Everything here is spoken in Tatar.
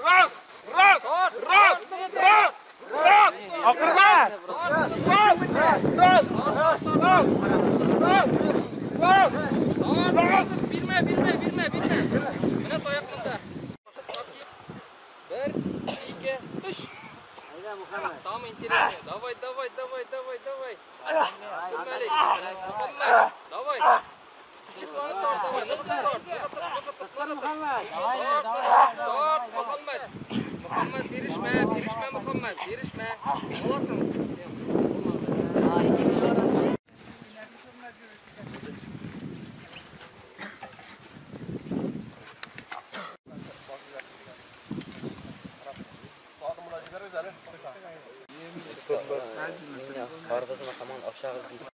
Раз, раз, раз, раз, раз, раз, раз, раз, раз, раз, раз, раз. Бирмә, бирмә, бирмә, бирмә. Менә таяк монда. 1, 2, 3. Самое интересное. Давай, давай, давай, давай, давай. Мөхәммәт, давай. Пышыкланып тарт, давай, ныгытып тарт, ныгытып, ныгытып, ныгытып. Тарт, тарт, Мөхәммәт. Мөхәммәт, бирешмә, бирешмә, Мөхәммәт, бирешмә. Аласың. Карбызны һаман ашагыз.